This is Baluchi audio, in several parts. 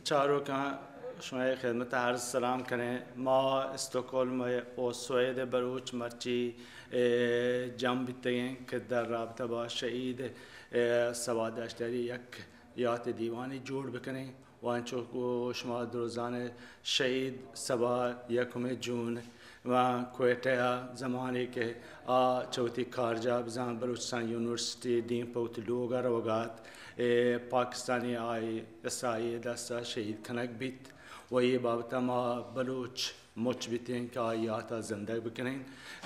چاروکاں، شمئے خدمت ءَ عرض سلام کنیں۔ ما استکہولم ءُ سوئد ءِ بلوچ مرچی، اے، جم بیتگیں کہ در رابطہ با شہید، اے، صبا دشتیاری یک یات دیوانے جوڑ بکنیں۔ و انچو کہ شما درست زانئے، شہید صبا یکم جون و کوئٹہ ءَ زمانے کہ آ چہ وتی کارجاہ بزاں بلوچستان یونیورسٹی دیم پہ وتی لوگ ءَ روگ ءَ ات، اے پاکستانی آئی ایس آئی ءِ دست ءَ شہید کنگ بیت۔ و اے بابت ءَ ما بلوچ مچ بیتیں کہ آئی یات ءَ زندگ بکنیں۔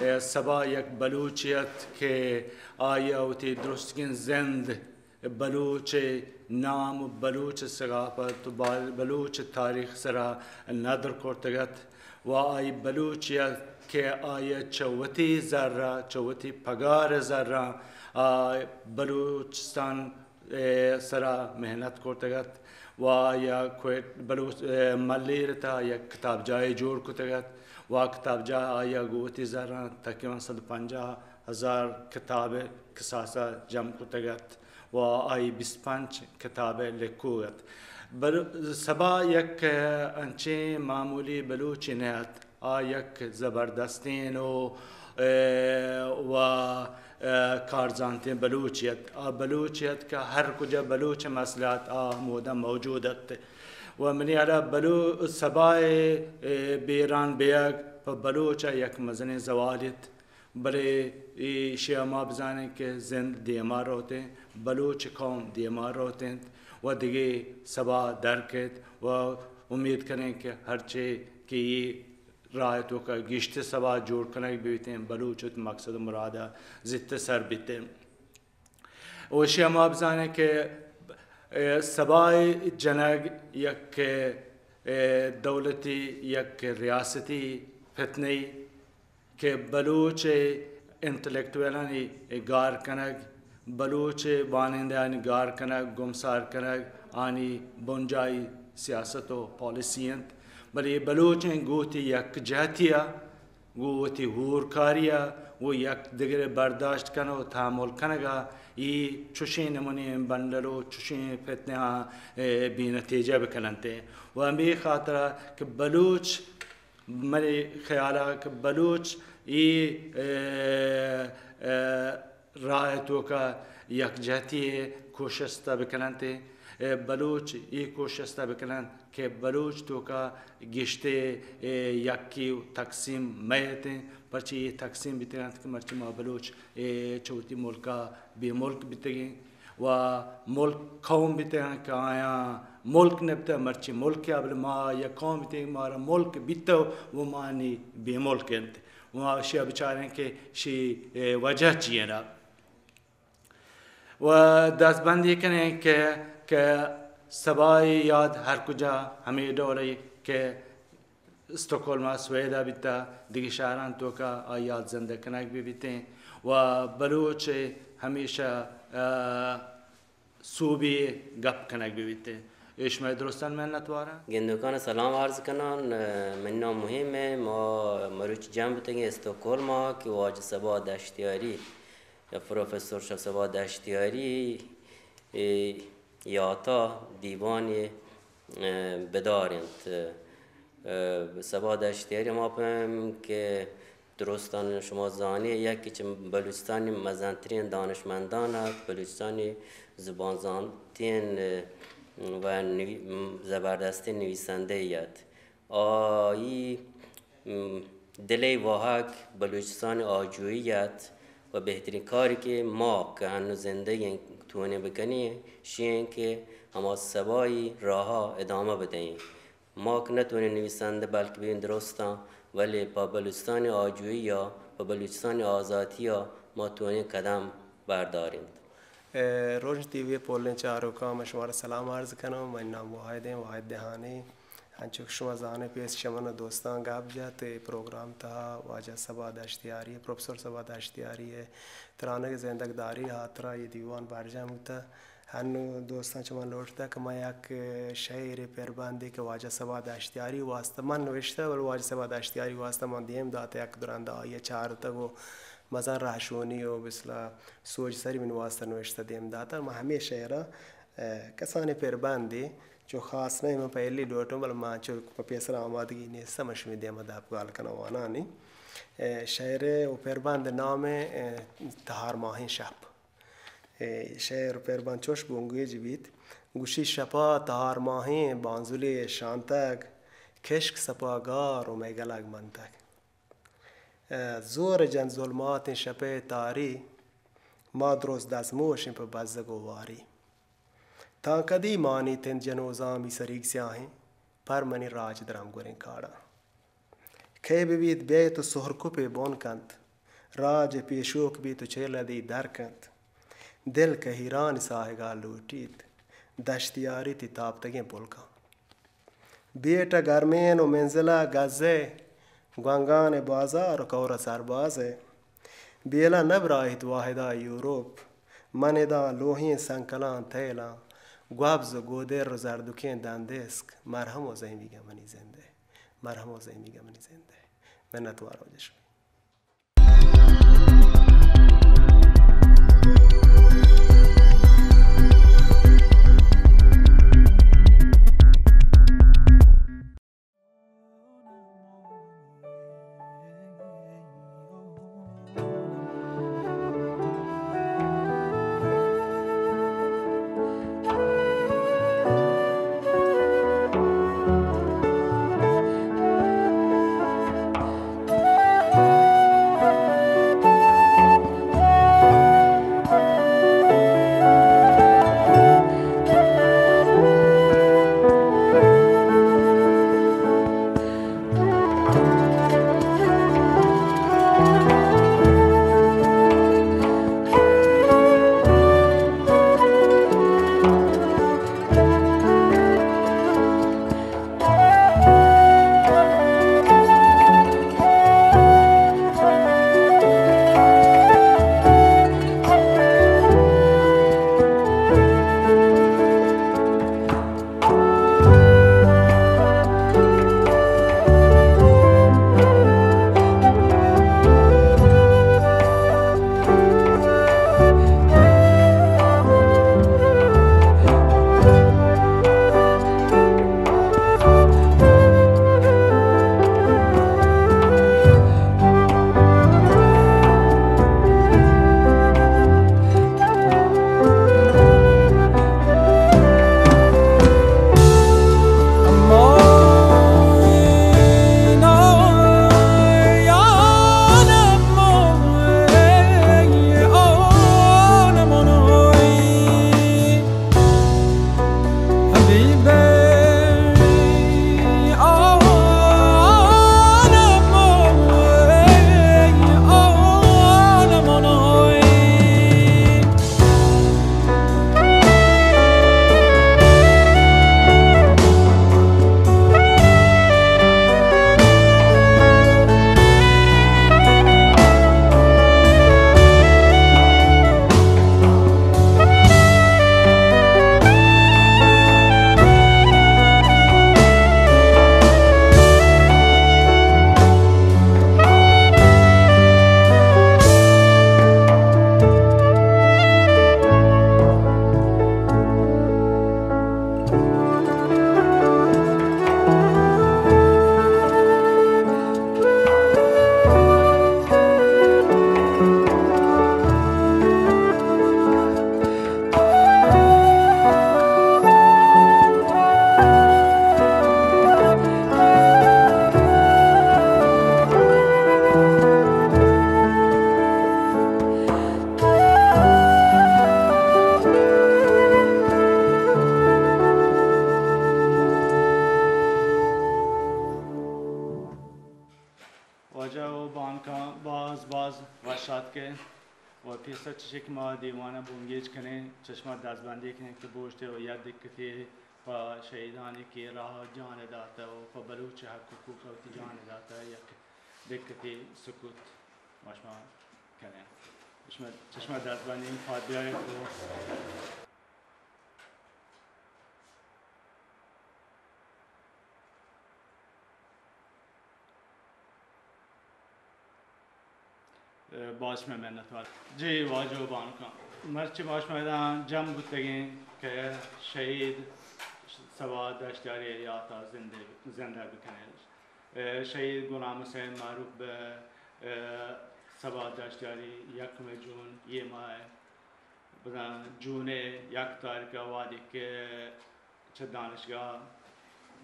اے صبا یک بلوچے ات کہ آئی ءَ وتی درستگیں زند بلوچ ءِ نام و بلوچ ءِ ثقافت و با-، بلوچ ءِ تاریخ ءِ سرا ندر کرتگ ات و آئی بلوچے ات کہ آئی ءَ چہ وتی زر ءَ، چہ وتی پگار ءِ زر ءَ آ بلوچستان ءِ سرا محنت کرتگ ات و آئی ءَ کوئٹ-، بلوچ-، اے، ملیر ءِ تہا یک کتابجاہے جوڑ کتگ ات و آ کتابجاہ آئی ءَ گوں وتی زراں تقریباً صد و پنجاہ ہزار کتاب ءِ کساس ءَ جم کتگ ات و آئی بیست پنچ کتاب ءِ لکھوک ات۔ بل-، صبا یک انچیں معمولی بلوچے نہ ات، آ یک زبردستیں و، اے، و، اے، کارزانتیں بلوچے ات۔ آ بلوچے ات کہ ہر کجا بلوچ ءِ مسئلہ ات، آ ہمودا موجود ات۔ و منی ہیال ءَ بلو-، صبا ءِ، اے، بیران بیگ پہ بلوچ ءَ یک مزنیں زوالے ات۔ بلے ایشی ءَ ما بزانیں کہ زند دیما روت انت، بلوچ قوم دیما روت انت و دگہ صبا در کیت و امیت کنیں کہ ہرچے کہ اے راہ ءِ توکا گیشتر صبا جوڑ کنگ بیت انت، بلوچ وتی مقصد و مراد ءَ زیتر سر بیت انت۔ و ایشی ءَ ما بزانیں کہ، اے، صبا ءِ جنگ یک، اے، دولتی، یک ریاستی فتنہ ای کہ بلوچ ءِ انٹلیکچوئلانی گار کنگ، بلوچ ءِ وانندہانی گار کنگ، گمسار کنگ، آنی بنجاہی سیاست و پالیسی انت۔ بلے اے بلوچیں گوں وتی یکجہتی ءَ، گوں وتی ہورکاری ءَ، گوں یک دگر ءِ برداشت کن و تحمل کنگ ءَ، اے چشیں نمونیں بنڈل و چشیں فتنہ ءَ، اے، بے نتیجہ بکننت۔ و ہمے خاطر ءَ کہ بلوچ منی خیال ءَ کہ بلوچ اے، اے، اے، راہ ءِ توکا یکجہتی ءِ کوشست ءَ بکننت، اے، بلوچ اے کوشست ءَ بکننت کہ بلوچ توکا گیشتر، اے، یکی و تقسیم مہ ات انت، پرچہ اے تقسیم بیتگ انت کہ مرچی ما بلوچ، اے، چہ وتی ملک ءَ بے ملک بیتگیں۔ و ملک قوم بیتگ انت کہ آیاں ملک نہ بیتگ، مرچی ملک ءَ، بلے ما یک قوم بیتگیں، مارا ملک بیتگ و ما نی بے ملک انت۔ و ما اشی ءَ بچاریں کہ شی، اے، وجہ چی انت۔ و دستبندی کنیں کہ، کہ صبا ءِ یاد ہر کجا ہمے ڈول ءَ کہ استکہولم ءَ سوئد ءَ بیتہ، دگہ شہران توکا آئی یات زندگ کنگ بہ بیتیں و بلوچ ءِ ہمیشہ، آ، سوبی گپ کنگ بہ بیتیں۔ اے شمئے درستان منت واراں۔ گندوکان سلام عرض کنان، منی نام مہیم ءِ، ما مروچی جمع بوتگیں استکہولم ءَ کہ واجہ صبا دشتیاری یا پروفیسور شاہ صبا دشتیاری ءِ یاتا دیوانے، ءَ، بدار انت۔ ءَ، صبا دشتیاری ما پیم کہ درستان شما زانے، یکی چہ بلوچستانی مزنترین دانشمندان ات، بلوچستانی زبان زانتین، ءَ، و نوی-، زبردستین نویسندہ ات۔ آئی، م، دل ءِ واہگ بلوچستان ءِ آجوئی ات و بہترین کارے کہ ما کہ ہنو زندگ ایں توانیں بکنیں، شی ایں کہ ہما صبا ئی راہ ءَ ادامہ بدئیں۔ ما کہ نتوانیں نویسندہ بلکہ بیں درستاں، ولے پہ بلوچستان ءِ آجوئی ءَ، پہ بلوچستان ءِ آزاتی ءَ ما توانیں قدم برداریں۔ اے، روژن ٹی وی ءِ پلیں چاروکاں، من شمارا سلام عرض کناں۔ منی نام واحد ایں، واحد دہانی۔ انچو کہ شما زانے، پیش چہ من ءَ دوستاں گپ جت، اے پروگرام تہا واجہ صبا دشتیاری، پروفیسور صبا دشتیاری ءِ ترانگ ءِ زندگ داری ءِ ہاترا اے دیوان برجم بوتہ۔ ہنو دوستاں چہ من لوٹتہ کہ من یک شعرے پربندے کہ واجہ صبا دشتیاری واسطہ من نوشتہ، بلے واجہ صبا دشتیاری واسطہ من دیم داتہ، یک دو رند آئی ءَ چارتگ و مزن رہشونی و بسلا سوج سری من واسطہ نوشتہ دیم داتہ۔ من ہمے شعراں، ءَ، کسانیں پربندے چو خاص نہ، من پہلی لوٹوں، بلے من چو پہ پیسر آمادگی نیستم، من شمی دیما دپ گال کناں وانانی۔ اے، شعر و پربند نام، اے، تہار ماہیں شپ۔ اے، شعر و پربند چوش بنگیج بیت۔ گوشی شپا تہار ماہیں بانزلے شانتگ، کشک سپا گار و مئے گلگ منتگ۔ زور جنت ظلماتیں شپئے تاری، ما درست دزموشیں پہ بزگ و واری۔ تاں کدی مانیت انت جنوزامی سریگ سیاہیں، پر منی راج درم گوریں کاڑاں۔ کئے بہ بیت بیت و سہرکپے بن کنت، راج پیشوک بیت و چیلدی در کنت۔ دل کہیرانی ساہگا لوٹیت، دشتیاری تی تاپتگیں پلکاں۔ بیٹ ء گرمین و منزل ء گزے، گونگان ء بازار و کور ء سربازے۔ بیلہ نہ براہیت واحدا یوروپ، من اداں لوہیں سنکلاں تیلاں، گوبز و گودر و زردکیں دندسک، مرہم و زہمیگ ء منی زندے، مرہم و زہمیگ ء منی زندے۔ منت وار واجہ شمئے۔ واجہ و بانکاں باز باز وش آتکے و پیسر چشے کہ ما دیوان ء بنگیج کنیں، چہ شما دزبندی کنیں کہ بوشتے و یک دکتے پہ شہیدانی کیرا جان ء داتہ و پہ بلوچ حق حقوق ء وتی جان ء داتہ، یک دکتے سکوت ما شما کنیں۔ شما، چہ شما دزبندی پاد بیایت و باز شمئے منت وار۔ جی واجہ و بانکاں، مرچی ما شما ادا جم بوتگیں کہ شہید سبا دشتیاری یاتا زندہ، زندہ بکنیں۔ اے، شہید غلام حسین معروف بہ، اے، سبا دشتیاری یکم جون یہ ماہ بزاں جون یک تاریخ وہدے کہ چہ دانشگاہ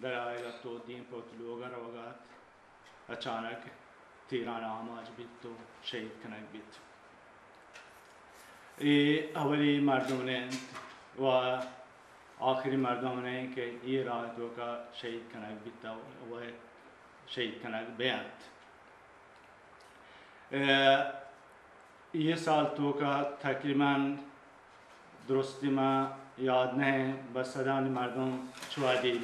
در آیگ ات و دیم پہ وتی لوگ ء روگ ات، اچانک تیران آماچ بیت و شہید کنگ بیت۔ اے اولی مردم نہ انت و آخری مردم نہ انت کہ اے راہ توکا شہید کنگ بیت و شہید کنگ بینت۔ اے، اے سال توکا تقریباً درستی ما یاد نہ انت، بس صدانی مردم چوادی،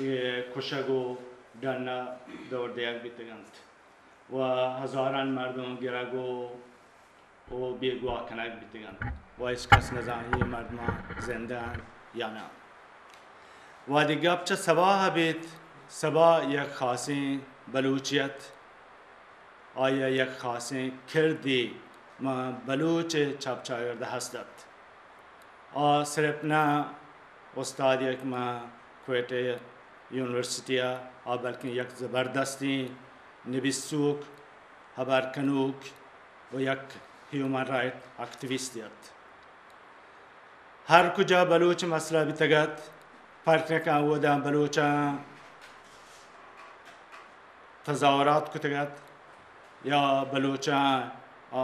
اے، کشگ و ڈنا دور دیگ بیتگنت و ہزاران مردم گرگ و و بیگواہ کنگ بیتگ انت و ہچ کس نزانت اے مردمان زندہ انت یا نہ۔ وہدے گپ چہ سبا ء بیت، سبا یک خاصیں بلوچے ات، آئی ء یک خاصیں کردے ماں بلوچ ء چپ چاگرد ء ہست ات۔ آ صرف نہ استادے کہ ماں کوئٹہ یونیورسٹی ء آ، بلکیں یک زبردستیں نبیسوک، ہبر کنوک و یک ہیومن رائٹ ایکٹیوسٹے ات۔ ہر کجا بلوچ مسئلہ بیتگ ات، فرق نہ کن اودا بلوچاں تظاہرات کتگ ات یا بلوچاں، آ،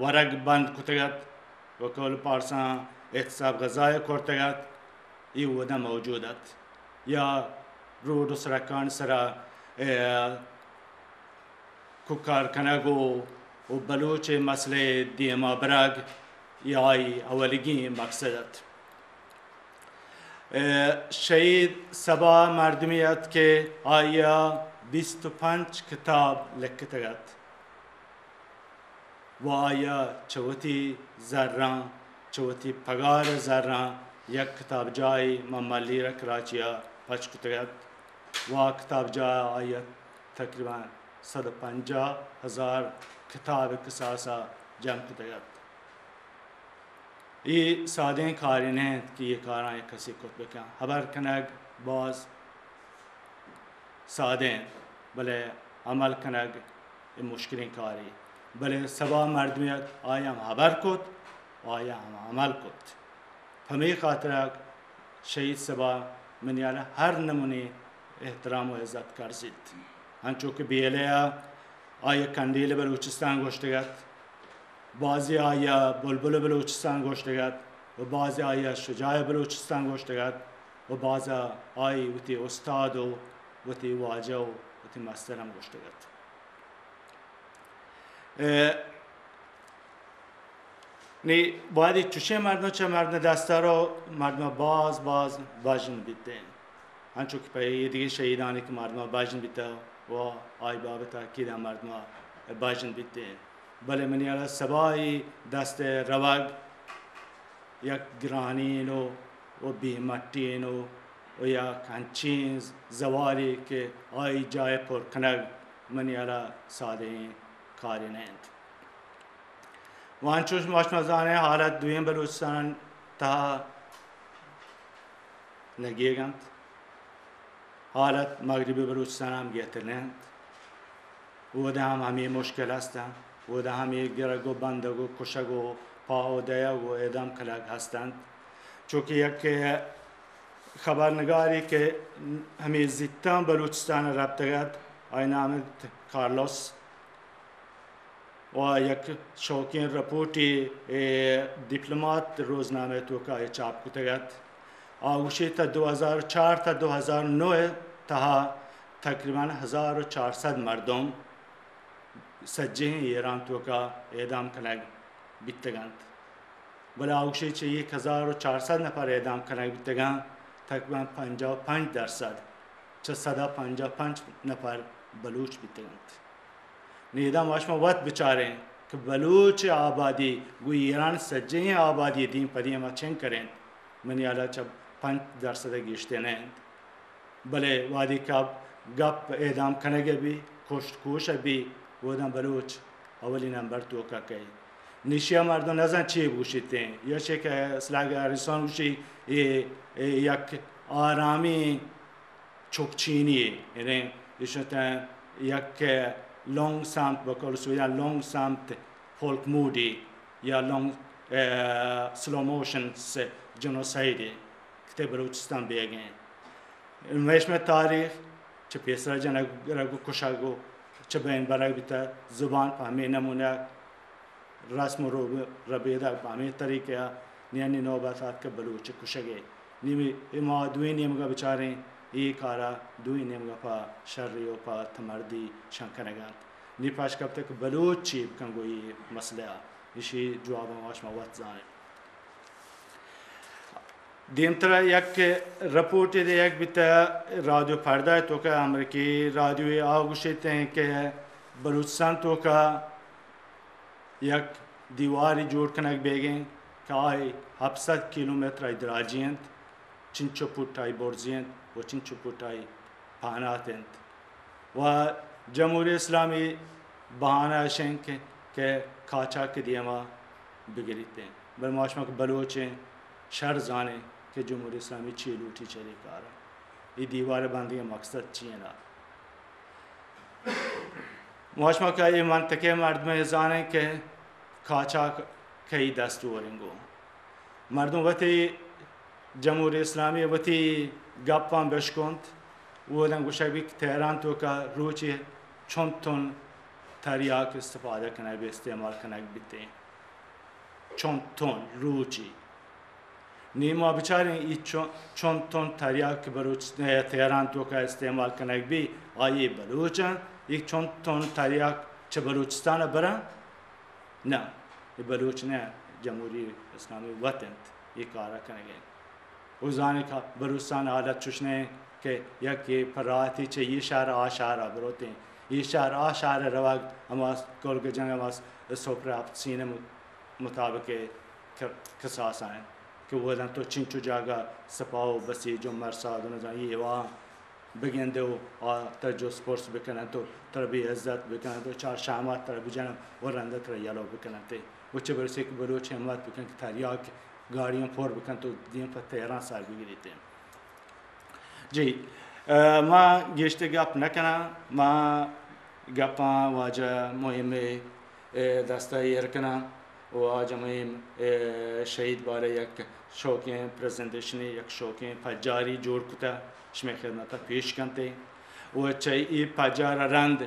ورگ بند کتگ ات، و قول پارساں احتساب غذائے کرتگ ات، اے اودا موجود ات۔ یا روڈ و سڑکانی سرا، اے، کوکار کنگ و، و بلوچ مسئلہ دیما برگ، اے آئی اولیگیں مقصد ات۔ اے، شہید سبا مردمے ات کہ آئی ء بیست و پنچ کتاب لکھتگ ات۔ و آئی ء چہ وتی زراں، چہ وتی پگار ء زراں یک کتابجاہے ماں ملیر ء کراچی ء پچ کتگ ات و آ کتابجاہ ء آئی ء تقریباً صد و پنجاہ ہزار کتاب ء کساس ء جم کتگ ات۔ اے سادیں کارے نہ انت کہ اے کاراں یک کسے کت بکن۔ ہبر کنگ باز سادہ انت، بلے عمل کنگ اے مشکلیں کارے۔ بلے سبا مردمے ات، آئی ہم ہبر کت و آئی ہم عمل کت۔ ہمے خاطرا شہید سبا منی ہیالا ہر نمونے احترام و عزت کرزیت۔ انچو کہ بی ایل اے ء آئی ء قندیل بلوچستان گوشتگ ات، بازی آئی ء بلبل بلوچستان گوشتگ ات و بازی آئی ء شجاع بلوچستان گوشتگ ات و بازا آئی وتی استاد و وتی واجہ و وتی مستر ہم گوشتگ ات۔ اے، نی وہدے چوشیں مردم چہ مردم دستا رو، مردم باز باز بژن بیتیں۔ انچو کہ پہ ایدگہ شہیدانی کہ مردم بژن بیتہ و آئی بابتا کیدہ مردم بژن بیتیں۔ بلے منی ہیالا سبائی دست روگ یک گرانین و، و بے مٹین و، و یک انچین زوالے کہ آئی جاہ پر کنگ منی ہیالا سادہیں کارے نہ انت۔ و انچوش ما شما زانیں حالت دوئیں بلوچستان تہا نگیگ انت۔ حالت مغربی بلوچستان ہم گہتر نہ انت۔ اودا ہم ہمے مشکل ہست انت۔ اودا ہمے گرگ و بندگ و کشگ و پاہو دئیگ و اعدام کنگ ہست انت۔ چونکہ یک خبرنگارے کہ ہمے زیتاں بلوچستان رپتگ ات، آئی نام انت کارلوس، و یک شوکیں رپورٹے اے دیپلومات روزنامہ توکا اے چاپ کتگ ات۔ آ گوشی تا دو ہزار چار تا دو ہزار نو تہا تقریباً ہزار و چار صد مردم سجہیں ایران توکا اعدام کنگ بیتگ انت۔ بلے آ گوشی چہ یک ہزار و چار صد نفر اعدام کنگ بیتگ انت، تقریباً پنجاہ و پنچ درصد، چہ صد ء پنجاہ و پنچ نفر بلوچ بیتگ انت۔ نی ادا ما شما وت بچاریں کہ بلوچ آبادی گوں ایران سجہیں آبادی دیم پہ دیما چنکر انت، منی ہیالا چہ پنچ درصد ء گیشتر نہ انت۔ بلے وہدے کہ گپ اعدام کنگ ء بی، کشت کوش ء بی، اوداں بلوچ اولی نمبر توکا کئے۔ نی اشیا مردم نزان چے بگوشیتیں۔ یا چے کہ اسلاگ ہریسون گوشی، اے، اے یک آرامیں چکچینی، یعنی ایشتہ یک لانگ سامت، بقول سویدان لانگ سامت فولک موڈی یا لانگ، اے، سلو موشن جنوسائیڈی کہ تہ بلوچستان بیگیں۔ میش میں تاریخ چہ پیسرا جنگ رگ و کشگ و چہ بین برگ بیتہ، زبان پہ ہمے نمونہ، رسم و روگ ربیدگ پہ ہمے طریقہ ء، نیانی نوبت آتکہ بلوچ کشگ ء۔ نی ما دوئیں نیمگا بچاریں، اے کارا دوئیں نیمگا پہ شری و پہ تمردی شنگ کنگ انت۔ نی پش کپتہ کہ بلوچ چی بکن گوں اے مسئلہ ء، ایشی جواب ما شما وت زانیں۔ دیمترا یک رپورٹے دیگ بیتہ رادیو پردہ توکا، امریکی رادیو، آ گوشیت کہ بلوچستان توکا یک دیوارے جوڑ کنگ بیگیں کہ آئی ہپت سد کیلومتر آئی دراجی انت، چنچو پٹ آئی برزی انت و چنچو پٹ آئی پانات انت و جمہوری اسلامی بہانہ اش انت کہ، کہ قاچاق دیما بگریت انت۔ بلے ما شما کہ بلوچیں شر زانیں کہ جمہوری اسلامی چی لوٹی چرے کارا۔ اے دیوار بندگیں مقصد چی انت؟ ما شما کہ اے منطقہ مردم زانیں کہ قاچاق کئی دستور انگو۔ مردم وتی جمہوری اسلامی وتی گپاں بشکنت، اودن گوشگ بیت کہ تہران توکا روچی چنت تن تریاک استفادہ کنگ بی، استعمال کنگ بیتیں۔ چنت تن روچی۔ نی ما بچاریں اے چون، چنت تن تریاک کہ بلوچ، اے، تہران توکا استعمال کنگ بی، آئی بلوچ انت، اے چنت تن تریاک چہ بلوچستان برن؟ نہ، اے بلوچ نہ، جمہوری اسلامی وت انت، اے کارا کنگ انت۔ و زانیں کہ بلوچستان حالت چوش نہ انت کہ یکے پہ راحتی چہ اے شہر آ شہر ء بروتیں۔ اے شہر آ شہر ء روگ ہما کلگ جنگ، ہما سپر ہپت سین مطابق ک-، کساس ء انت کہ اودن تو چنچو جاگہ سپاہ و بسیج و مرصاد و نزان اے واہاں بگندے و آ ترا جست پرس بکننت و ترا بے عزت بکننت و چار شامات ترا بجننت و رند ترا یلو بکننت و چہ برسے کہ بلوچ ہمت بکن کہ تریاک گاڑیاں پر بکنت و دیم پہ تہران سر بگریت۔ جی، ء، ما گیشتر گپ نہ کناں، ما گپاں واجہ مہم ء دست ء ایر کناں۔ واجہ مہم، اے، شہید بارہ یک شوکیں پریزنٹیشنے، یک شوکیں پجاری جوڑ کتہ، شمئے خدمت ء پیش کنتے۔ و چہ اے پجار ء رند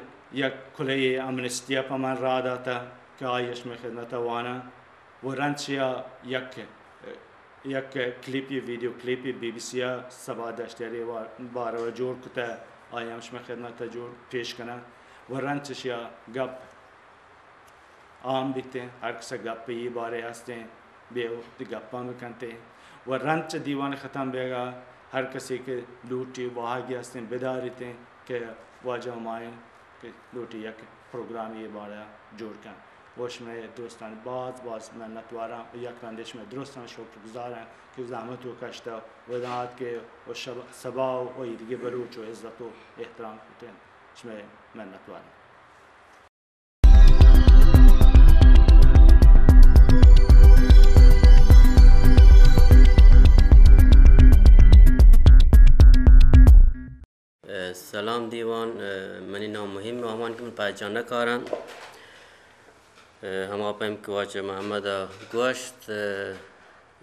یک کلہے امنسٹی ء پہ من راہ داتہ کہ آئی ء شمئے خدمت ء واناں۔ و رند چیا یک، یک کلیپے، ویڈیو کلیپے بی بی سی ء سبا دشتیاری بارہ ء جوڑ کتہ، آئی ہم شمئے خدمت ء جوڑ پیش کناں۔ و رند چشیا گپ عام بیتیں، ہر کس ء گپ ای بارے ہستیں، بے وقت گپاں بکنتیں۔ و رند چہ دیوان ختم بیگا ہر کسے کہ لوٹی واہگی ہستیں بداریتیں کہ واجہ ہمایوں کہ لوٹی یک پروگرام ای بارے جوڑ کن۔ و شمئے درستان باز باز منت واراں و یک رندے شمئے درستان شکر گزاراں کہ زحمت و کشتہ و دات کہ و شب-، سبا و ایدگہ بلوچ و عزت و احترام کتیں۔ شمئے منت واراں۔ سلام دیوان، منی نام مہیم، آوان کہ من پہچان نہ کارن۔ ہما پیم کہ واجہ محمد ء گوشت،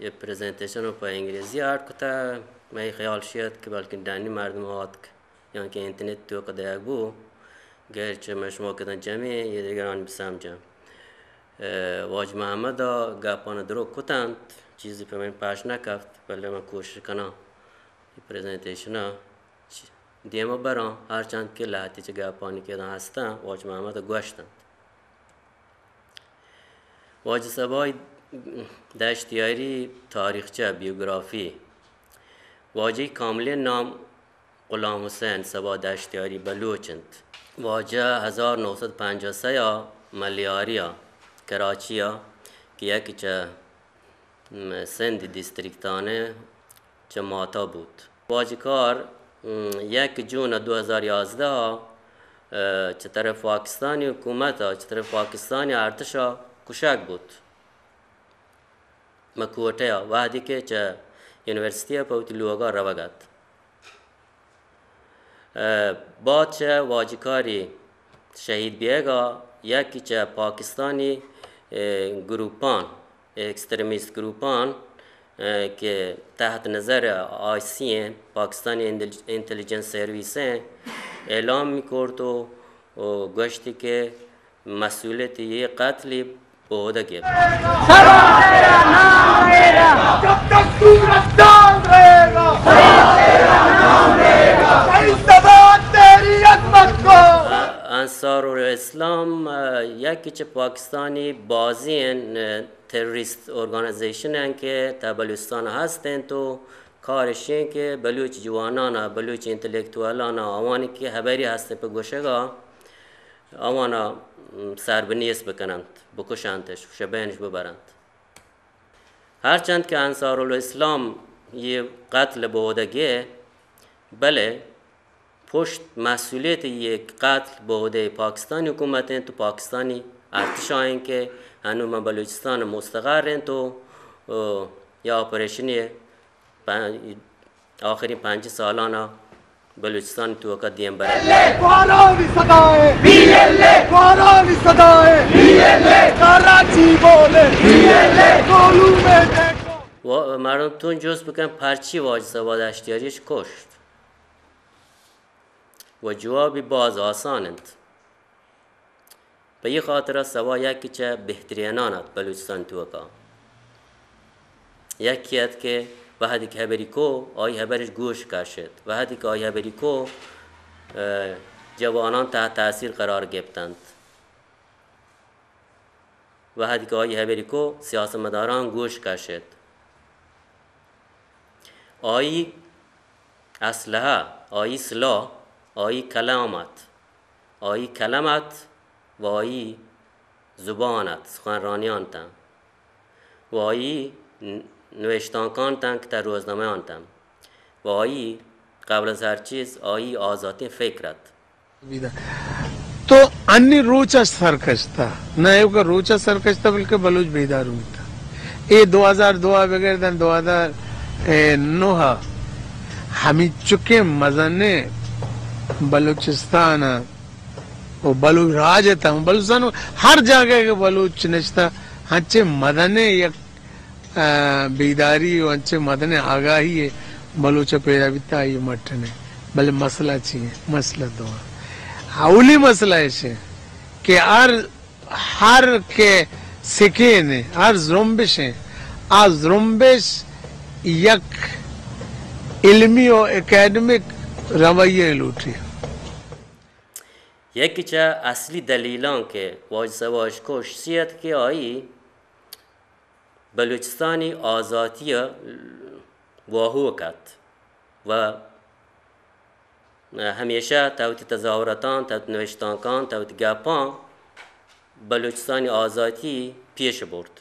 یہ پریزنٹیشن پہ انگریزی آرٹ کتہ، مئے خیال شیت کہ بلکن ڈنی مردم آتک۔ یعنی کہ انٹرنیٹ توکا دیگ بو، گیر چہ مئے شما کدن جمعی، یہ دیگران بسمجھن۔ ء، واجہ محمد ء گپان درو کتنت، چیزی پہ من پش نہ کفت، بلے من کوشش کناں یہ پریزنٹیشن ء چ-، دیما براں، ہرچند کہ لہتی چہ گپانی کہ اداں ہستاں، واجہ محمد ء گوشتنت۔ واجہ سبای دشتیاری تاریخچہ، بیوگرافی۔ واجہ کاملیں نام غلام حسین سبا دشتیاری بلوچ انت۔ واجہ ہزار نو سد پنجاہ سئے ء ملیاری ء کراچی ء کہ یکے چہ، م، سندھ ڈسٹرکٹانی چہ ماتا بوت۔ واجہ کار، م، یک جون دو ہزار یازدہ ء چہ طرف پاکستانی حکومت ء چہ طرف پاکستانی ارتش ء کشگ بوت۔ مکوٹہ ء وہدے کہ چہ یونیورسٹی ءَ پہ وتی لوگ ءَ روگ ءَ ات۔ ءَ، بعد چہ واجکاری شہید بیگ ءَ یکے چہ پاکستانی، ءَ، گروپان، ایکستریمسٹ گروپان، ءَ، کہ تحت نظر آئی سی ایں، پاکستانی انٹیل-، انٹیلیجنس سروس ایں، اعلام کرت و، و گوشت کہ مسئولیت یہ قتل بہ عہدہ گپت۔ سبا تیرا نام میرا۔ جب تک سورج چاند رہے گا۔ سبا تیرا نام میرا۔ صحیح سبا تیری عظمت کو۔ انصار الاسلام، ءَ، یکے چہ پاکستانی بازیں، ءَ، تروریسٹ آرگنائزیشن ایں کہ تہ بلوچستان ہست انت و کارش ایں کہ بلوچ جوانان ءَ، بلوچ انٹلیکچوالان ءَ، آوانی کہ ہبری ہست انت پہ گوشگ ءَ، آوان ءَ سر بہ نیست بکننت، بکشنتش، شہ بینش ببرنت۔ ہرچند کہ انصار الاسلام یہ قتل بہ عہدہ گے، بلے پشت مسئولیت یہ قتل بہ عہدہ پاکستانی حکومت انت و پاکستانی ارتش ایں کہ ہنو ماں بلوچستان مستقر انت و، و یا آپریشنی پن-، آخرین پنچ سالان ءَ بلوچستان توکا دیم برگ۔ بی ایل اے کوارانی صدائے، بی ایل اے کوارانی صدائے، بی ایل اے کراچی بولے، بی ایل اے کولو میں دیکھو۔ و مردم تون جست بکن پرچی واجہ سبا دشتیاریش کشت؟ و جوابی باز آسان انت۔ پہ اے خاطرا سبا یکے چہ بہترینان ات بلوچستان توکا۔ یکے ات کہ وہدے کہ ہبری کو، آئی ہبرش گوش کشت۔ وہدے کہ آئی ہبری کو، ءَ، جوانان تحت تاثیر قرار گپتنت۔ وہدے کہ آئی ہبری کو، سیاستمداران گوش کشت۔ آئی اسلحہ، آئی سلاح، آئی کلام ات۔ آئی قلم ات و آئی زبان ات، سخنرانیان تن و آئی ن-، نوشتانکان تن کہ تہ روزنامہان تن و آئی قبل از ہر چیز آئی آزاتیں فکر ات۔ تو انی روچ ءَ سرکشتہ، نہ ایوک ءَ روچ ءَ سرکشتہ، بلکہ بلوچ بیدار بوتہ۔ اے دو ہزار دو ءَ بگر داں دو ہزار نو ءَ ہمینچکیں مزنیں بلوچستان ءَ و بلوچ راج ءِ تہ ءَ، بلوچستان ءِ ہر جاگہ کہ بلوچ نشتہ، انچیں مزنیں یک، آ، بیداری و انچیں مزنیں آگاہی ءَ بلوچ ءَ پیدا بیتہ، آئی ءَ مٹ نہ۔ بلے مسئلہ چی ایں؟ مسئلہ دو ایں۔ اولی مسئلہ ایش ایں کہ ہر ہر کہ سکین ایں، ہر زرمبش ایں، آ زرمبش یک علمی و اکیڈمک رویہ لوٹی۔ یکے چہ اصلی دلیلاں کہ واجہ سبا اش کشت سی ات کہ آئی بلوچستانی آزاتی ءَ واہوک ات و ہمیشہ تہ وتی تظاہراتاں، تہ وتی نوشتانکاں، تہ وتی گپاں بلوچستانی آزاتی پیش برت۔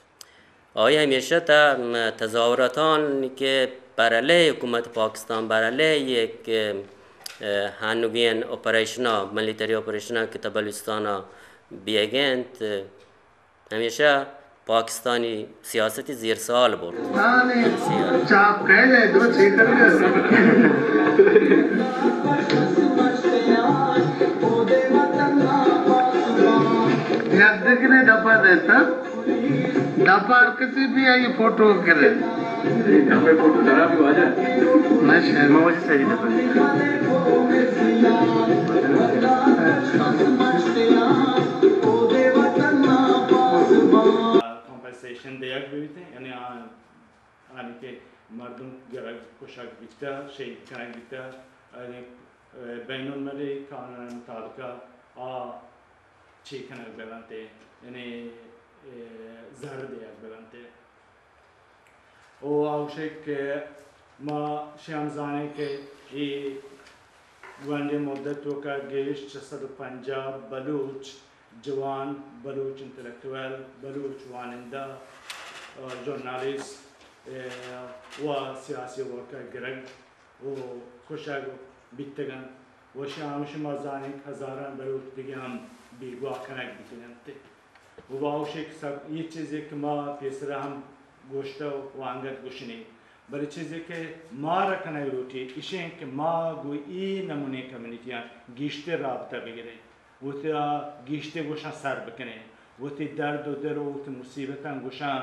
آئی ہمیشہ تہ تظاہراتان کہ بر علیہ حکومت پاکستان، بر علیہ یک، ءَ، ہنوگین آپریشنا، ملیٹری آپریشنا کہ تہ بلوچستانا بیگ انت، ہمیشہ پاکستانی سیاستی زیر سوال برت۔ چاپ کئے دے دو چیکر۔ یک دگنے دپا دیتا۔ دپا ہر کسی بھی آئی فوٹو کرے۔ ہمیں فوٹو ڈرا بھی واجہ۔ نہ شاید۔ میں واجہ سہی دپا۔ کمپنسیشن دیگ بیت، یعنی آ، آنی کہ مردم گرگ، کشگ بیتہ، شہید کنگ بیتہ، یعنی، اه، بین المللی قانون مطابق آ چی کنگ ببنت، یعنی، اه، زر دیگ ببنت۔ و آ گوشے کہ ما شی ہم زانیں کہ اے گونڈیں مدت توکا گیش چہ صد و پنجاہ بلوچ جوان، بلوچ انٹلیکچوئل، بلوچ وانندہ، ء، ژورنالیسٹ، ء، و سیاسی ورکر گرگ و کشگ بیتگ انت و شی ہم شما زانیں کہ ہزاران بلوچ دگہ ہم بیگواہ کنگ بیتگ انت۔ و باوشک سب یہ چیزے کہ ما پیسرا ہم گوشتہ و انگت گوشنی بلے چیزے کہ مارا کنگ لوٹی، ایشیں کہ ما گوں اے نمونیں کمیونٹیاں گیشتر رابطہ بگریں، وتی گیشتر گوشاں سر بکنیں، وتی درد و دل و وتی مصیبتاں گوشاں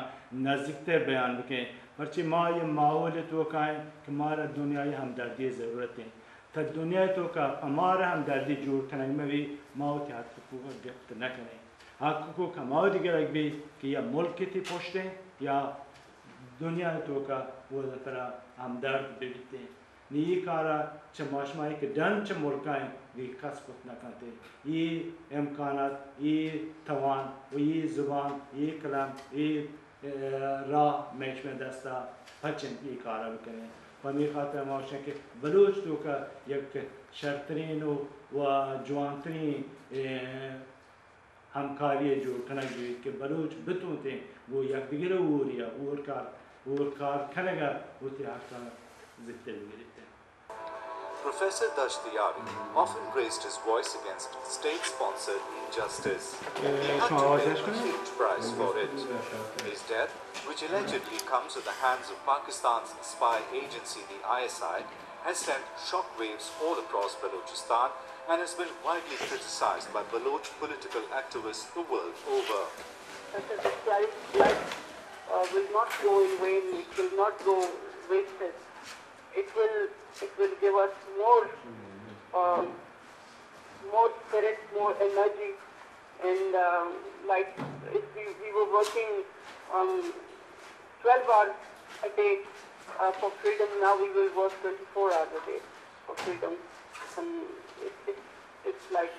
نزیکتر بیان بکنیں، پرچہ ما یہ ماحول توکا ایں کہ مارا دنیای ہمدردی ضرورت ایں۔ تا دنیا توکا پہ مارا ہمدردی جوڑ کنگ مبی، ما وتی حق حقوق گپت نکنیں۔ حق حقوق ہما وھدی گرگ بی کہ یا ملک تی پشت ایں یا دنیا توکا وزترا ہمدرد ببیتیں۔ نی اے کارا چہ ما شما اے کہ ڈن چہ ملکا ایں، وی کس کت نکنت۔ اے امکانات، اے توان و اے زبان، اے قلم، اے، اے راہ مئے شمئے دستا پچ انت اے کارا بکنیں۔ پہ ہمے خاطر ما گوشیں کہ بلوچ توکا یک شرترین و، و جوانترین، اے، ہمکاری ء جوڑ کنگ بیت کہ بلوچ بتونتیں گوں یکدگر ء ہوریا ہور کار، ہور کار کنگ ء وتی حقاں زیتر بگریت۔ Professor Dashtiyari often raised his voice against state-sponsored injustice. He had to pay a huge price for it. His death, which allegedly comes at the hands of Pakistan's spy agency, the I S I, has sent shockwaves all across Balochistan and has been widely criticized by Baloch political activists the world over. Professor Dashtiyari's blood, uh, will not go in vain. It will not go wasted. It will, it will give us more, um, more spirit, more energy, and, um, like, if we, we were working, um, twelve hours a day, uh, for freedom, now we will work twenty-four hours a day for freedom. And it, it, it's like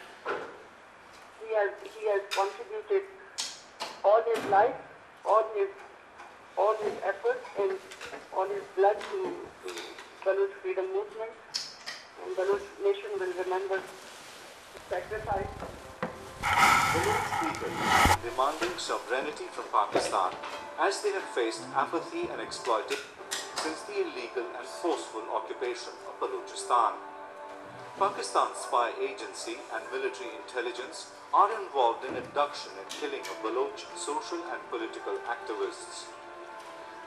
he has, he has contributed all his life, all his, all his efforts and all his blood to, to Baloch freedom movement. And Baloch nation will remember his sacrifice. Baloch people demanding sovereignty from Pakistan as they have faced apathy and exploitation since the illegal and forceful occupation of Balochistan. Pakistan spy agency and military intelligence are involved in abduction and killing of Baloch social and political activists.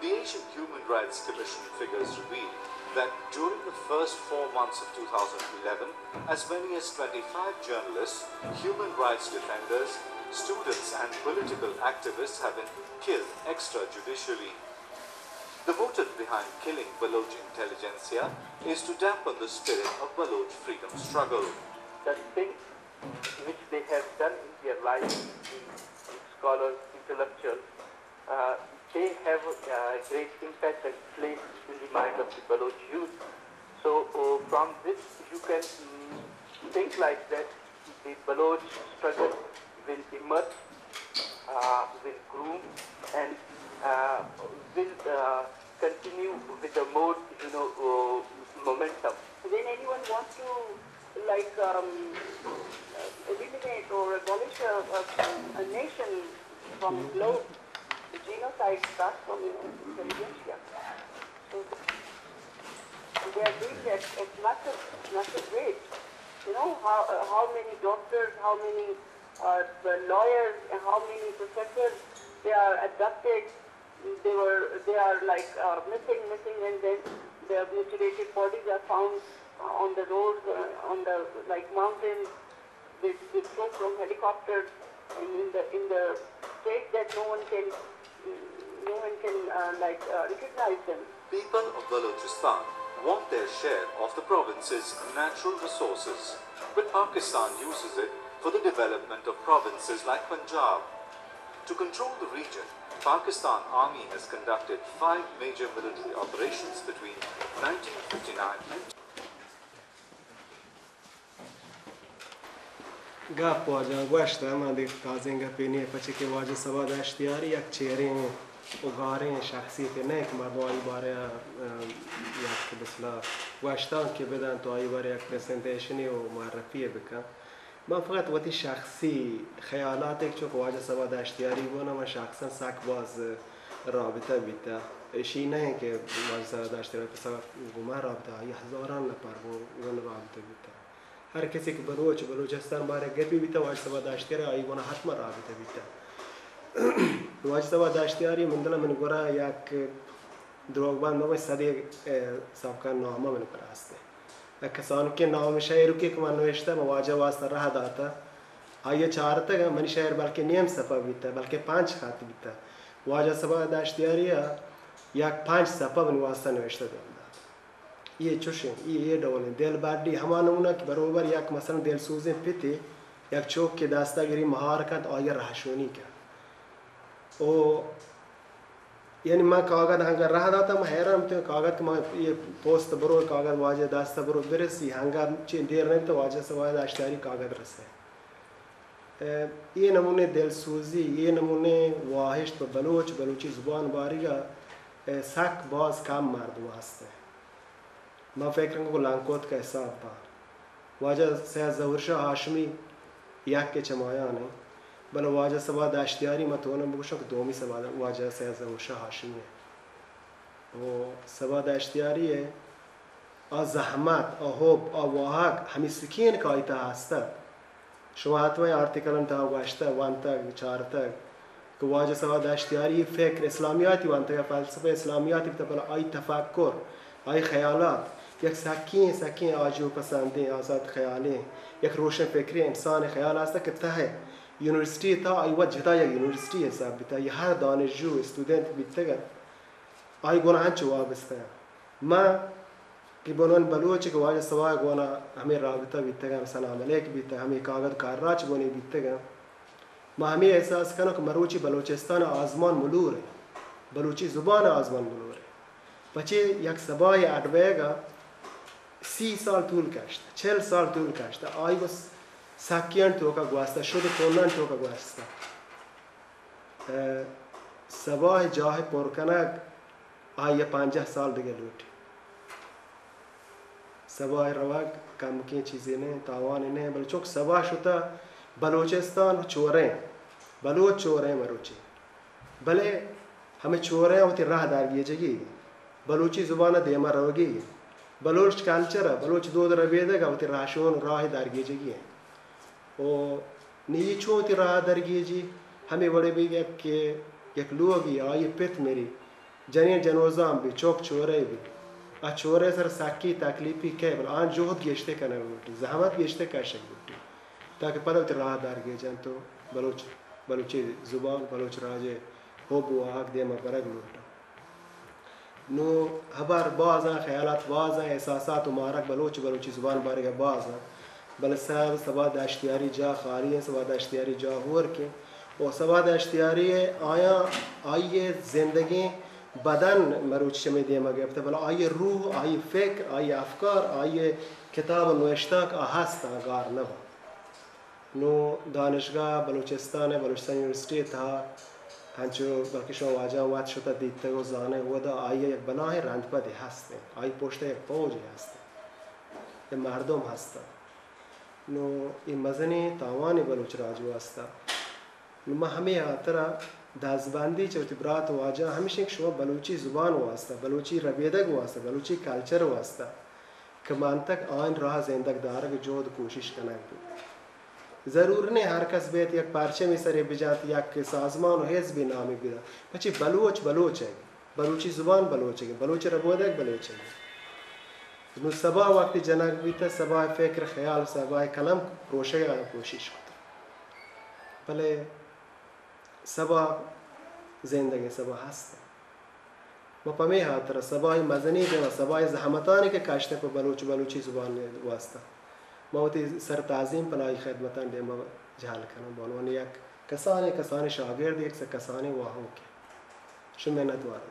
The Asian Human Rights Commission figures reveal that during the first four months of two thousand eleven, as many as twenty-five journalists, human rights defenders, students, and political activists have been killed extrajudicially. The motive behind killing Baloch intelligentsia is to dampen the spirit of Baloch freedom struggle. The things which they have done in their life, in scholars, intellectuals, uh, they have a great impact and place in the mind of the Baloch youth. So, uh, from this, you can, mm, think like that the Baloch struggle will emerge, uh, will groom, and, uh, will, uh, continue with the more, you know, uh, momentum. When anyone wants to, like, um, uh, eliminate or abolish a, a, a nation from the globe, the genocide starts from, you know, intelligentsia. So they are doing that at massive, massive rate. You know, how, uh, how many doctors, how many, uh, lawyers, and how many professors, they are abducted. They were, they are, like, uh, missing, missing, and then their mutilated bodies are found, uh, on the roads, uh, on the, like, mountains. They, they throw from helicopters and in the, in the state that no one can, no one can, uh, like, uh, recognize them. People of Balochistan want their share of the province's natural resources, but Pakistan uses it for the development of provinces like Punjab. To control the region, Pakistan Army has conducted five major military operations between nineteen fifty-nine and گپ واجہ گوشت، ہما دگہ تازیں گپے نیست، پرچہ کہ واجہ صبا دشتیاری یک چیریں و گاریں شخصیتے نہ کہ مردم آئی بارہ ء، ء، یک مثلا گوشتانکے بدنت و آئی بارہ یک پریزنٹیشنے و معرفی بکنت۔ من فقط وتی شخصی خیالات، چونکہ واجہ صبا دشتیاری گون من شخصا سک باز رابطہ بیتہ۔ ایشی نہ کہ واجہ صبا دشتیاری پسا گوں من رابطہ، آئی ہزاران نفر گون، گون رابطہ بیتہ۔ ہر کسی کہ بلوچ، بلوچستان بارہ گپی بیتہ، واجہ صبا دشتیاری آئی گون حتما رابطہ بیتہ۔ واجہ صبا دشتیاری من دل من گورا یک دروگ بند مبیں، صدے، اے، سبکاں نامہ من پر است۔ یک کسانکیں نام شعر کہ من نوشتہ، من واجہ واسطہ راہ داتہ۔ آئی ءَ چارتگ، منی شعر بلکہ نیم صفحہ بیتہ، بلکہ پنچ خط بیتہ۔ واجہ صبا دشتیاری ءَ یک پنچ صفحہ منی واسطہ نوشتہ دیم دات۔ اے چوشیں، اے، اے ڈولیں دل بڈی ہما نمونہ کہ بروبر یک مثلاً دلسوزیں پتے یک چوکے دستا گری مہار کنت، آئی ءَ رہشونی کنت۔ او یعنی من کاگد ہنگا راہ داتاں، من حیران بوتاں، کاگد کہ من اے پوست برو، کاگد واجہ دست برو برسی، ہنگا چین دیر نہ بیت، واجہ صبا دشتیاری کاگد رسے۔ اے، اے نمونے دلسوزی، اے نمونے واہشت پہ بلوچ، بلوچی زبان باریگا، اے، سک باز کم مردم ہستیں۔ من فکر کناں کہ لنکوتک ءِ حساب با۔ واجہ سید ظہور شاہ ہاشمی یک چمایان ایں، بلے واجہ صبا دشتیاری من تواناں بگوشاں کہ دومی صبا، واجہ سید ظہور شاہ ہاشمی ایں۔ و صبا دشتیاری ءِ آ زحمت، آ حب، آ واہگ ہمے سکین کہ آئی تہا ہست ات۔ شما حتماً آرٹیکلانی تہا گوشتہ، وانتگ، چارتگ کہ واجہ صبا دشتیاری فکر اسلامیاتی وانتگ، فلسفہ اسلامیاتی بوتہ، بلے آئی تفکر، آئی خیالات یک سکیں، سکیں آجو پسندیں، آزات خیالیں، یک روشن فکریں انسان خیال است کہ تہ یونیورسٹی تہا آئی وت جتا یک یونیورسٹی حساب بیتہ، آئی ہر دانشجو، اسٹوڈنٹ بیتگ ات، آئی گونا ہنچو وابستہ۔ ما کہ بنون بلوچ کہ واجہ صبا گونا ہمے رابطہ بیتگاں، سلام علیک بیتگ، ہمے کاگد کاراچ گونی بیتگاں۔ ما ہمے احساس کنوں کہ مروچی بلوچستان آزمان ملور ایں، بلوچی زبان آزمان ملور ایں۔ پچے یک صبا اڈ بیگا سی سال طول کشت، چل سال طول کشت، آئی بس سکیان توکا گوستہ، شد کنان توکا گوستہ۔ ء، صبا ء جاہ پر کنگ آئی ء پنجاہ سال دگہ لوٹی۔ صبا ء روگ کمکیں چیزے نہ، تاوانے نہ، بلے چونکہ صبا شتہ بلوچستان چوریں، بلوچ چوریں مروچی، بلے ہمے چوریں وتی راہ دارگیجگی، بلوچی زبان ء دیما روگی، بلوچ کلچر ء، بلوچ دود ربیدگ ء وتی راہشون راہ دارگیجگی انت۔ و نی چون وتی راہ درگیجی؟ ہمے وڑے بیگ کہ یک لوگی آئی پت مری، جنین جنوزان بی، چوک چورے بی، آ چورے سر سکی تکلیفی کئے، بل آن جہد گیشتے کنگ لوٹی، زحمت گیشتے کشگ لوٹی، تاکہ پدا وتی راہ درگیجن تو بلوچ، بلوچی زبان، بلوچ راجے حب و آہگ دیما برگ لوٹا۔ نوں ہبر بازاں، خیالات بازاں، احساسات و مارگ بلوچ، بلوچی زبان بارگا بازاں، بلے سب صبا دشتیاری جاہ خالی انت، صبا دشتیاری جاہ ہورک انت و صبا دشتیاری آیاں آئی زندگیں بدن مروچی چمے دیما گپتہ، بلے آئی روح، آئی فکر، آئی افکار، آئی کتاب و نوشتاک آ ہست، آ گار نہ بنت۔ نوں دانشگاہ بلوچستان ء بلوچستان یونیورسٹی ء تہا انچو بلکہ شما واجہ وت شتہ دیتگ و زانگ، اودا آئی ء یک بلاہیں رندپدے ہست انت، آئی پشت ء یک پوجے ہست انت، یک مردم ہست انت۔ نوں اے مزنیں تاوانے بلوچ راج واسطہ۔ نوں ما ہمے ہاترا دزبندی چہ وتی برات واجہ ہمیش انت کہ شما بلوچی زبان واسطہ، بلوچی ربیدگ واسطہ، بلوچی کلچر واسطہ کہ منتگ آئین راہ زندگ دارگ جہد کوشش کنگ بوت۔ ضرور نہ ہر کس بیت یک پرچمی سرے بجنت، یک سازمان و حزبی نامی بدنت۔ پچی بلوچ بلوچ انت، بلوچی زبان بلوچ انت، بلوچ ربودگ بلوچ انت۔ نوں صبا وقتی جنگ بیت، صبا فکر خیال، صبا قلم پروشگ ء کوشش کت۔ بلے صبا زندگیں صبا ہست۔ ما پمے ہاترا صبا ء مزنیں دیما صبا ء زحمتانی کہ کشتہ پہ بلوچ بلوچی زبان ء واسطہ، ما وتی سر تعظیم پناہی خدمتان دیما جہل کناں، بہ عنوان یک کسانیں، کسانیں شاگرد، یک کسانیں واہوکے۔ شما منت وارا۔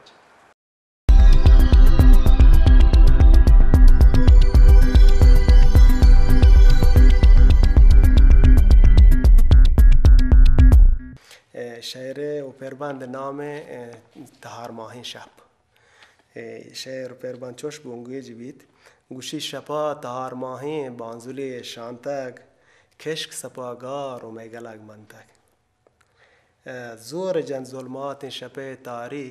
اے شعر ء اوپربند نام ء، اے، تہار ماہیں شپ۔ اے شعر اوپربند چوش بنگیج بیت۔ گوشی شپا تہار ماہیں بانزلے شانتگ، کشک سپا گار و مئے گلگ منتگ۔ اے زور جنت ظلماتیں شپے تاری،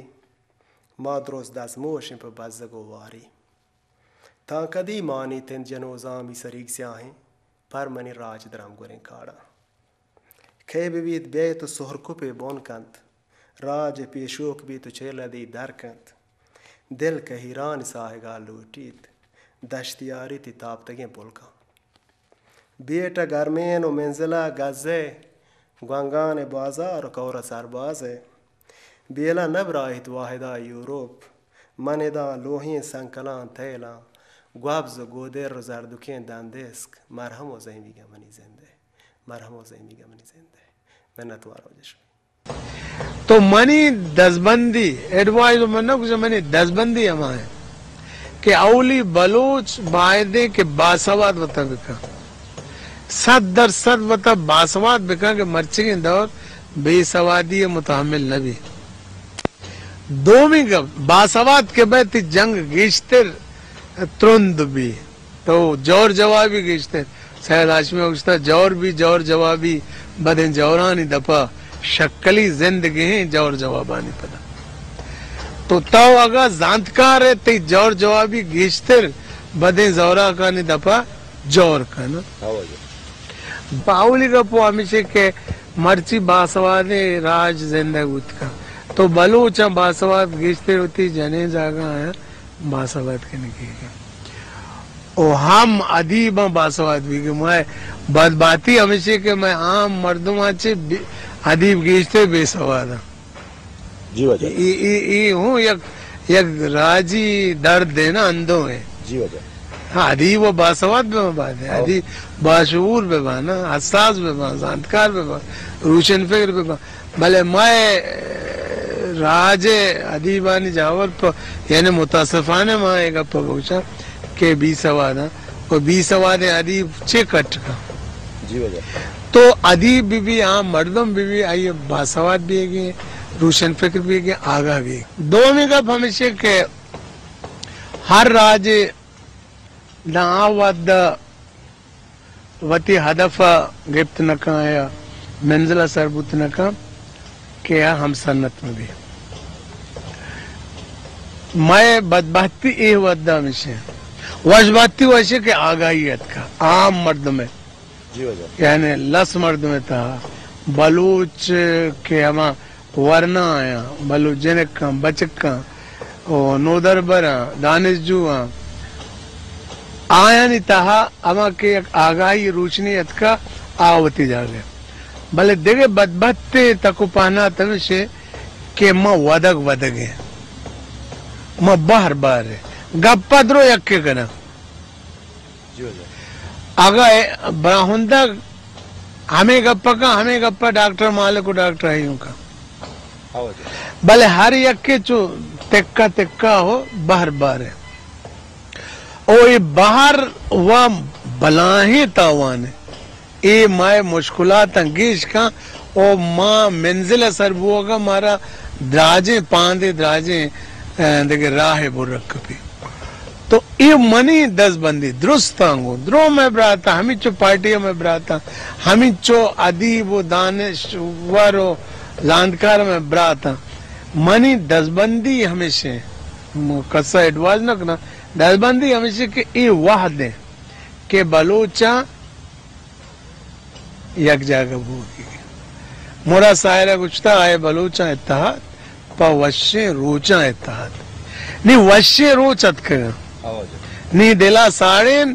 ما درست دزموشیں پہ بزگ و واری۔ تاں کدی مانیت انت جنوزامی سریگ سیاہیں، پر منی راج درمگوریں کاڑاں۔ کئے بہ بیت بیت و سہرکپے بن کنت، راج پیشوک بیت و چیلدی در کنت۔ دل کہیرانی ساہگا لوٹیت، دشتیاری تئی تاپتگیں پلکاں۔ بیٹہ گرمین و منزلہ گزے، گونگان بازار و کور سربازے۔ بیلہ نبراہیت واحدا یوروپ، من ادا لوہیں سنکلاں تیلاں، گوبز و گودر و زردکیں دندسک، مرہم و زیمیگہ منی زندے، مرہم و زیمیگہ منی زندے۔ منتوار و جشن۔ تو منی دزبندی، ایڈوائز من نہ گوشاں، منی دزبندی ہما ہے کہ اولی بلوچ بایدیں کہ باسواد وتا بکن، صد در صد وتا باسواد بکن کہ مرچگیں دور بے سوادی متحمل نہ بی۔ دومی گپ، باسواد کہ بئے تئی جنگ گیشتر ترند بی۔ تو جور جوابی گیشتر۔ سید ہاشمی گوشتا، جور بی جور جوابی، بدیں جورانی دپا شکلی زندگیں جور جوابانی پدا۔ تو تو اگا زانتکار ئے، تئی جور جوابی گیشتر بدیں زوراکانی دپا جور کن۔ ہاں واجہ۔ پہ اولی گپ و ہمیشی کہ مرچی باسوادیں راج زندگ بوت کن۔ تو بلوچاں باسواد گیشتر وتی جنیں جاگہ آیاں باسواد کنگی۔ و ہم ادیباں باسواد بیگی۔ مئے بدبہتی ہمیشی کہ مئے عام مردماں چہ بے-، ادیب گیشتر بے سواد آں۔ جی واجہ۔ ای، ای، ای ہوں یک، یک راجی درد ہے نا، اندو ہے۔ جی واجہ۔ ہاں، ادیب و باسواد بہ باں، ہاں۔ ادیب باشعور بہ باں نا، حساس بہ باں، زانتکار بہ باں، روشن فکر بہ باں۔ بلے مئے راج ادیبانی جاور پہ، یعنی متاسفانہ ما اے گپ بگوشاں کہ بی سواد آں و بی سوادیں ادیب چے کٹ کن؟ جی واجہ۔ تو ادیب بہ بی، عام مردم بہ بی، آئی باسواد بیگی، روشن فکر بیگی، آگاہ بیگی۔ دومی گپ ہمیشی کہ ہر راجے داں آ وھد ء وتی ہدف ء گپت نہ کن یا منزل ء سر بوت نہ کن کہ آ ہم سنت مہ بی۔ مئے بدبہتی اے وھد ء ہمیش انت۔ وش بہتی وش کہ آگاہی اتکہ عام مردم ء۔ جی واجہ۔ یعنی لس مردم ء تہا بلوچ کہ ہما ورنا آیاں، بلوچ جنکاں، بچکاں، و نودربراں، دانشجواں، آیانی تہا ہما کہ یک آگاہی روشنی اتکا آ وتی جاگہ۔ بلے دگہ بدبہتیں تک و پہنات ہمیش کہ ما ودگ ودگیں، ما بہر بہریں، گپا درو یکے کناں۔ جی واجہ۔ اگاں اے براہندگ ہمے گپ ء کن، ہمے گپ ء ڈاکٹر مالک و ڈاکٹر ایوب کن۔ ہاں واجہ۔ بلے ہر یکے چو تکہ تکہ ہو بہر بارے۔ او اے بہر و بلاہیں تاوانے۔ اے مئے مشکلاتاں گیش کن و ما منزل ء سر بوگ ء مارا دراجیں پاندے، دراجیں، ء، دگہ راہ ء برگ کپی۔ تو اے منی دزبندی درستاں گوں درو مئے براتاں، ہمینچو پارٹی ء مئے براتاں، ہمینچو ادیب و دانشور و زانتکار مئے براتاں۔ منی دزبندی ہمیش انت، م-، کس ء ایڈوائز نہ کناں، دزبندی ہمیش انت کہ اے وھد انت کہ بلوچاں یک جاگہ بوگی۔ مراد ساحر ء گوشتہ، آئے بلوچاں اتحاد پہ وشیں روچاں اتحاد۔ نی وشیں روچ اتکگاں۔ نی دلا ساڑین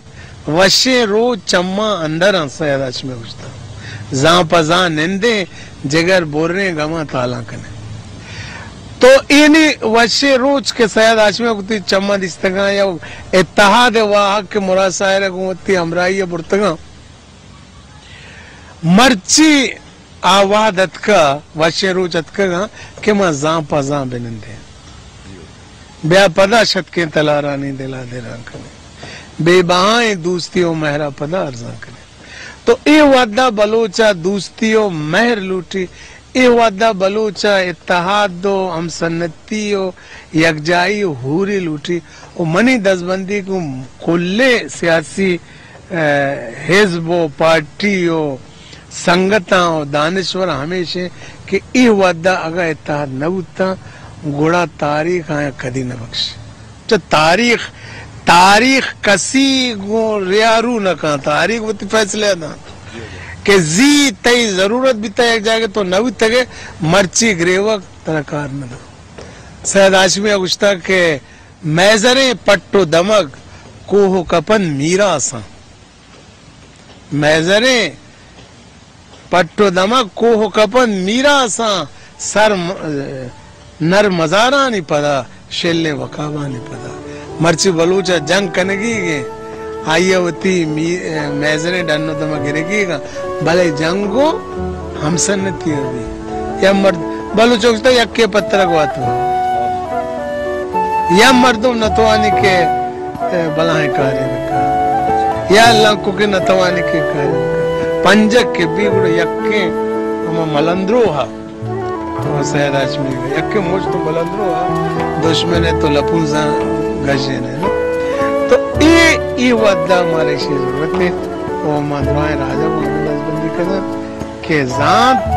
وشیں روچ چماں اندراں، سید ہاشمی ء گوشتہ۔ زان پہ زان نندیں، جگر بریں، گماں تالاں کنیں۔ تو اینی وشیں روچ کہ سید ہاشمی ء وتی چماں دیستگاں یا اتحاد ء واہگ کہ مراد ساحر ء گوں وتی ہمراہی ء برتگاں، مرچی آ وہد اتکہ، وشیں روچ اتکگاں کہ ما زان پہ زان بنندیں۔ بیا پدا شتکیں تلارانی دلا دران کنیں۔ بے بہائیں دوستی و مہرا پدا ارزان کنیں۔ تو اے وہدا بلوچا دوستی و مہر لوٹی، اے وہدا بلوچا اتحاد و ہمسنتی و یکجائی و ہوری لوٹی و منی دزبندی گوں کلیں سیاسی، ء، حزب و پارٹی و سنگتاں و دانشور ہمیش انت کہ اے وھدا اگاں اتحاد نہ بوتاں، گڑا تاریخ آیاں کدی نہ بخش۔ چہ تاریخ، تاریخ کسی گوں ریا رو نہ کن، تاریخ وتی فیصلہ داں کہ زی تئی ضرورت بیتا یک جاگہ تو نہ بوتگے، مرچی گریوگ ترا کار نہ داں۔ سید ہاشمی ء گوشتگ کہ میزریں پٹ و دمگ کوہ و کپن میراساں۔ میزریں پٹ و دمگ کوہ و کپن میراساں، سر م-، نر مزارانی پدا، شلیں وکابانی پدا۔ مرچی بلوچ ءَ جنگ کنگی گے، آئی ءَ وتی می-، میزریں ڈن و دمگ گرگی گا، بلے جنگ و ہمسنتی ءَ بی۔ یا مرد، بلوچ گوشتا یکے پترگ واتو۔ یا مردم نتوانی کہ، اے، بلاہیں کارے بکا۔ یا لنکو کہ نتوانی کہ کارے بکا۔ پنجگ کہ بی گڑا یکے ہما ملندرو ہا۔ تو سید ہاشمی گا۔ یکے مشت ملندرو ہا۔ دشمن ءَ تو لپوزاں گژین ئے نا۔ تو اے، اے ودا مارے شی ضرورت ہے۔ او ما درائیں راجا کو دزبندی کرنا۔ کہ زانت،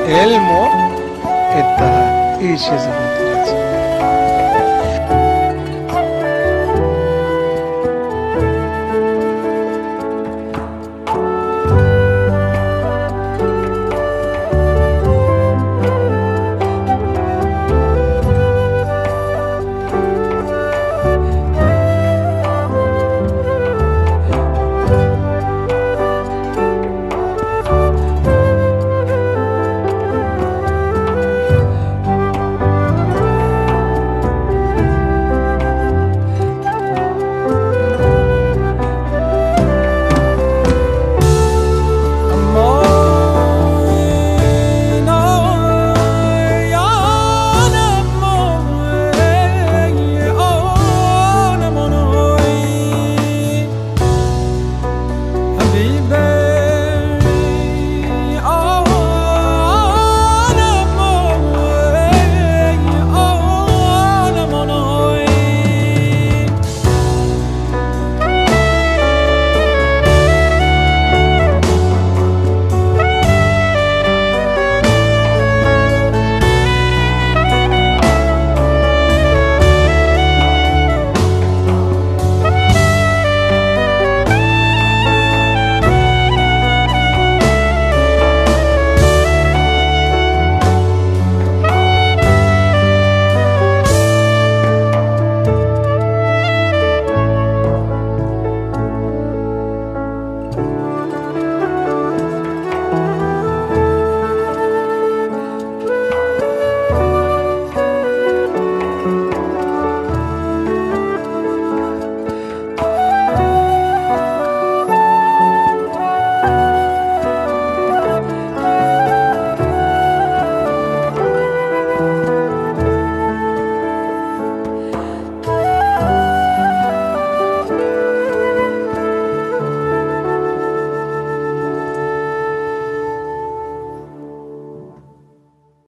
علم و اتحاد، ایشی ضرورت۔